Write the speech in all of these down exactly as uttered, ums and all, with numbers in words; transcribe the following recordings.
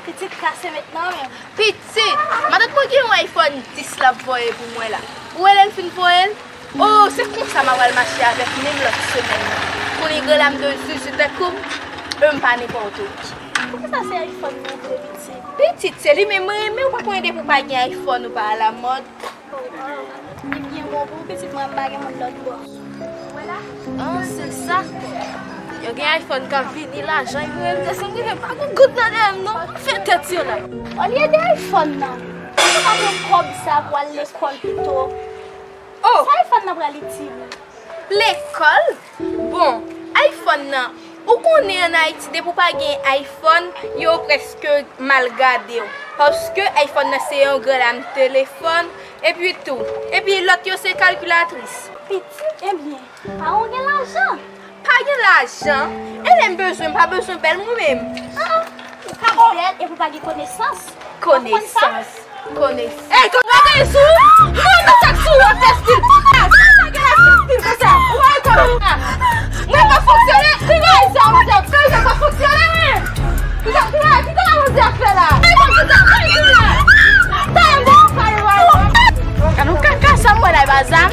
Pitit kase mentnan menm. Pitit! Matant mwen gen yon iPhone dis l ap voye pou mwen la. Ou wè lè l fin voye l? Oh, se konsa m a pral mache avèk menm lòt semèn nan. Kounye gran dam de Zuzu te kou m, e m pa nenpòt ou. Poukisa se iPhone nan vre pitit? Pitit, se li menm mwen renmen, ou pa konnen depi w pa gen iPhone ou pa alamòd. Li byen bon pou pitit mwen, m pa gen moun lòt bò. Ah, se sa. Yo gen iPhone k ap vini, lajan yo, m te sanble pa gon goud nan dèyè m non. Fè tèt yo la. Olye de iPhone nan, ou pa pran kòb sa pou al lekòl pito? Oh! Sa iPhone nan pral itil? Lekòl? Bon, iPhone nan, ou konnen ann Ayiti, depi w pa gen iPhone, yo prèske mal gade w. Paske iPhone nan se yon gran dam telefòn, epi tou, epi lòt yo se kalkilatris. Pitit, ebyen, paran w gen lajan? Pa gen lajan? E lè m bezwen, m pa bezwen bèl mwen menm? Ah, ou ka bèl epi w pa gen konesans. Konesans. Konesans. Ey, kòm bagay sou ou! Mwen mèt ak sou ou ak tèstil! Sa gen ak tèstil konsa? Ou wè kòm sa? Mwen pa fonksyone! Ki bagay sa, mwen di ap fè, mwen pa fonksyone, wi! Ki bagay, ki bagay, ki bagay mwen di ap fè la? Ey, kòm sa, sa di la! Sa yon bon bagay, wè! Gad yon kaka sa mwen la, e pa zam.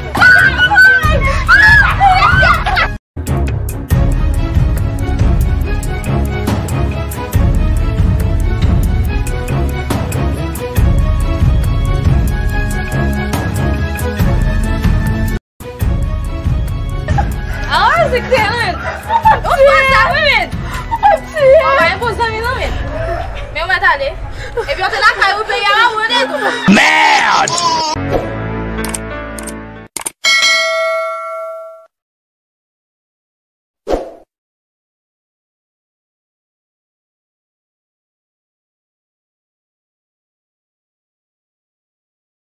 Ah, se teren. Ou pa sa, wi, men. Ou pa tiye. Ou pa enpoze zanmi, non, men. Men ou mèt ale. Epi ou te lakay ou, peyi a pa bon detou. Merde!